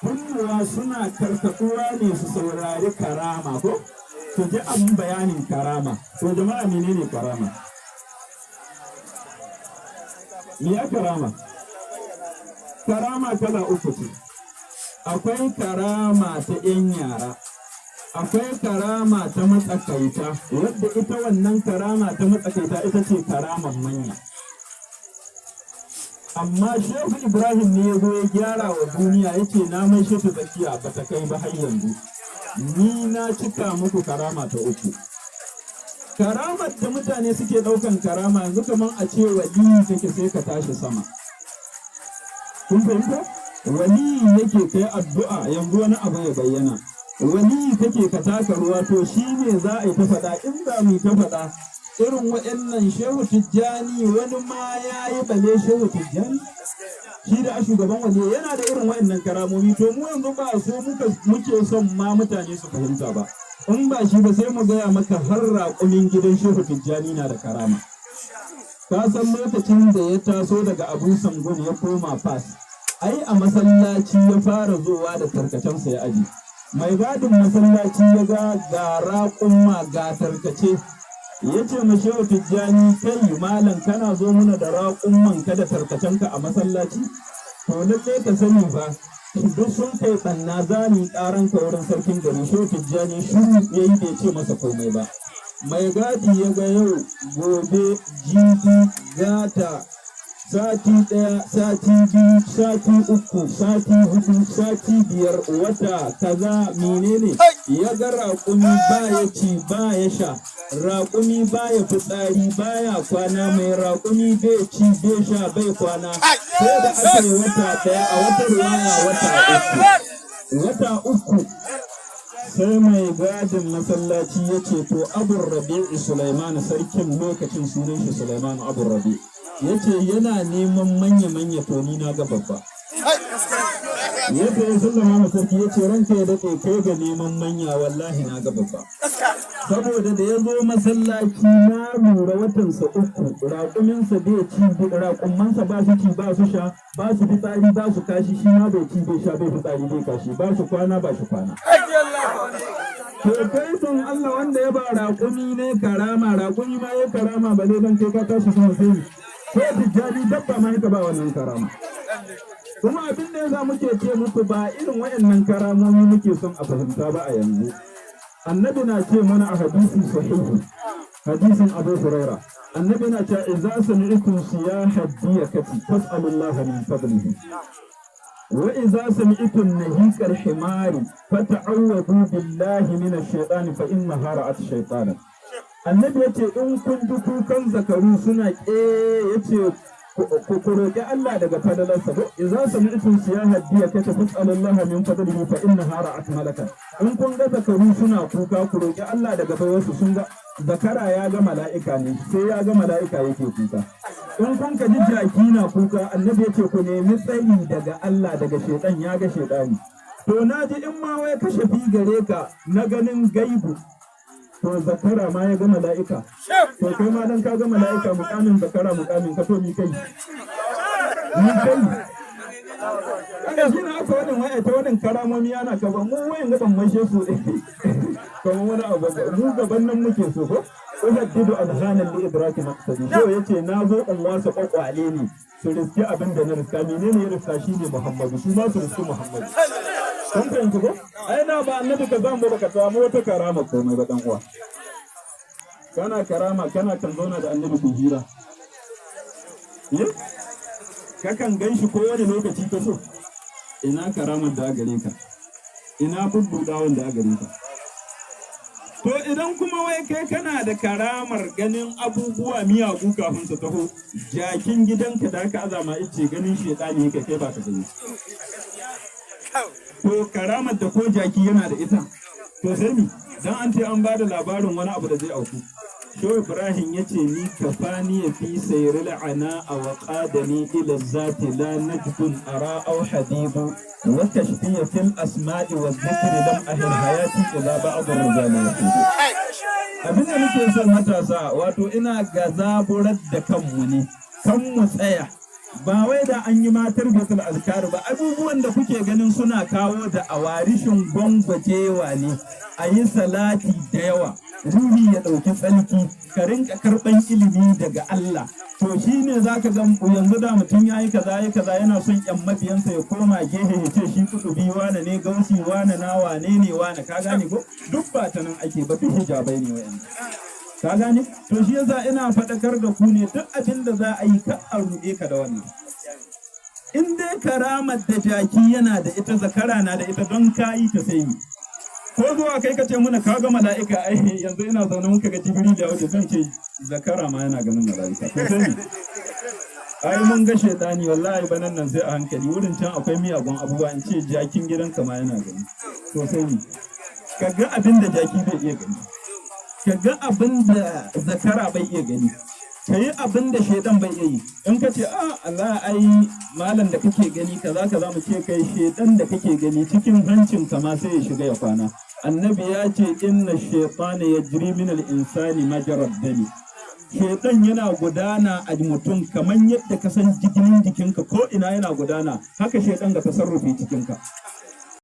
Kunnuwa suna karkatuwa ne su saurari karama, ko su ji abin bayanin karama. To jama'a, menene karama? Me ya karama? Karama kala uku ce. Akwai karama ta 'yan yara, akwai karama ta matsakaita, wadda ita wannan karama ta matsakaita ita ce karaman manya. Amma Shehu Ibrahim ne ya zo ya gyara wa duniya, ya ce na mai shi tsakiya, ba ta kai ba har yanzu. Ni na cika muku karama ta uku. Karamar da mutane suke ɗaukan karama yanzu, kamar a ce waliyi kake sai ka tashi sama. Kun fahimta? Waliyi yake kai addu'a yanzu wani abu ya bayyana. Waliyi kake ka taka ruwa. To shi ne za a yi ta faɗa, in za mu yi ta faɗa irin waɗannan. Shehu Tijjani wani ma ya yi, bale Shehu Tijjani shi da a shugaban waje yana da irin waɗannan karamomi. To mu yanzu ba so muka muke son ma mutane su fahimta ba. In ba shi ba, sai mu gaya maka har raƙumin gidan Shehu Tijjani na da karama. Ka san lokacin da ya taso daga Abu Sangun ya koma Fas, ai a masallaci ya fara zowa da tarkacensa ya aji. Mai gadin masallaci ya ga ga raƙumma ga tarkace, ya ce ma Shehu Tijjani, "Kai malam, kana zo muna da raƙumman ka da tarkacenka a masallaci? To lalle ka sani fa, duk sun kai ɓanna, za mu yi ƙaran ka wurin sarkin gari." Shehu Tijjani shiru ya yi, bai ce masa komai ba. Mai gadi ya ga yau, gobe, jibi, gata, sati 1, sati 2, sati 3, sati 4, sati 5, wata kaza, menene, ya ga raƙumi ba ya ci ba ya sha, raƙumi ba ya fitsari, ba ya kwana, mai raƙumi bai ci, bai sha, bai kwana, sai da aka yi wata 1, a wata ruwaya wata 3, wata 3. Sai mai gadin masallaci ya ce, to Abun Rabi'i Sulaiman, sarkin lokacin sunan shi Sulaiman Abun Rabi, ya ce yana neman manya-manya, to ni na ga babba. Ya ce ya sallama ma sarki, ya ce, "Ranka ya daɗe, kai ga neman manya, wallahi na ga babba, saboda da ya zo masallaci na lura watansa 3 raƙuminsa bai ci, raƙumansa ba su ci, ba su sha, ba su fitsari, ba su kashi, shi ma bai ci, bai sha, bai fitsari, bai kashi, ba su kwana, ba shi kwana. To kai, son Allah, wanda ya ba raƙumi ne karama, raƙumi ma ya karama, bale dan kai ka tashi sama, sai ko Tijjani dabba ma ya ba wannan karama." Kuma abin da yasa muke ce muku ba irin waɗannan karamomi muke son a fahimta ba a yanzu, Annabi na ce mana a hadisi sahihi, hadisin Abu Huraira, Annabi na ce, "Idza sami'tum siyaha diyakati fas'alullaha min fadlihi, wa idza sami'tum nahiqal himari fata'awwadu billahi min ash-shaytani, fa innaha ra'at shaytanan." Annabi yace in kun ji kukan zakaru suna ke, yace ku roƙi Allah daga fadalarsa. Ko "Idza sami'tum siyaha diyakati fas'alullaha min fadlihi, fa innaha ra'at malakan." In kun ga zakaru suna kuka, ku roƙi Allah daga baiwarsu, sun ga zakara, ya ga mala'ika ne, sai ya ga mala'ika yake kuka. In kun ka ji jaki na kuka, Annabi yace ku nemi tsari daga Allah daga shedan, ya ga shedani. To na ji in ma wai kashe fi gare ka na ganin gaibu, to zakara ma ya ga mala'ika, to kai ma dan ka ga mala'ika, mukamin zakara mukamin ka, to mi kai, mi kai? Kaga shi na aka wannan waya ta wannan karamomi ana ka ba mu wayan gaban mashe su kamar wani abu. Mu gaban nan muke so, ko uhaddidu adhanan li idraki maqsadi. So yace na zo in wasa kwakwale ne su riski abin da na riska. Menene ya riska? Shine Muhammadu. Su ma su riski Muhammadu. Kun fahimci ko? Ai na ba Annabi ka zamu baka samu wata karama komai ba, dan uwa. Kana karama, kana kan zauna da Annabi ku hira? Eh, kakan ganshi ko wani lokaci ka so. Ina karamar da gare ka? Ina bubbudawan da gare ka? To idan kuma wai kai kana da karamar ganin abubuwa miyagu kafin su taho, jakin gidanka da aka azama ice ganin shedani yake, kai ba ka gani. To karamar da ko jaki yana da ita, to sai mi? Dan an ce an ba da labarin wani abu da zai auku. Shehu Ibrahim ya ce, "Ni kafani ya fi sayril ana a wa qadani ila zati la najdun ara aw hadidu wa kashfiya fil asma'i wa dhikri lam ahil hayati ila ba'd ar-rijali yafidu." Abin da muke son matasa, wato ina ga zaburar da kanmu ne, kan mu tsaya Ba wai da an yi matar bitul azkar ba. Abubuwan da kuke ganin suna kawo da awarishin gwangwajewa ne. A yi salati da yawa, ruhi ya ɗauki tsalki, ka rinka karɓan ilimi daga Allah. To shi ne za ka ga yanzu da mutum ya yi kaza ya kaza, yana son yan mabiyansa, ya koma gehe ya ce shi kutubi wane ne, gausi wane, na wane ne wane. Ka gane ko? Duk ba ta nan ake ba, duk hijabai ne wayan, ka gane? To shi yasa ina faɗakar da ku ne, duk abin da za a yi, ka a ruɗe ka da wannan. In dai karamar da jaki yana da ita, zakara na da ita, don ka yi ta sai yi. Ko zuwa kai ka ce muna ka ga mala'ika, ai yanzu ina zaune muka ga Jibril da waje, zan ce zakara ma yana ganin mala'ika. To sai ai mun ga shaitani, wallahi banan nan sai a hankali, wurin can akwai miyagun abubuwa, in ce jakin gidanka ma yana gani. To sai ka ga abin da jaki bai iya gani, ka ga abin da zakara bai iya gani, ka yi abin da shaidan bai iya yi. In ka ce a Allah, ai malam da kake gani kaza kaza, mu ce kai, shaidan da kake gani cikin hancin ka ma sai ya shiga ya kwana. Annabi ya ce inna shaytana yajri min al-insani majrad dami. Shaitan yana gudana a mutum kamar yadda ka san jinin jikinka ko ina yana gudana, haka shaitan ga tasarrufi cikinka.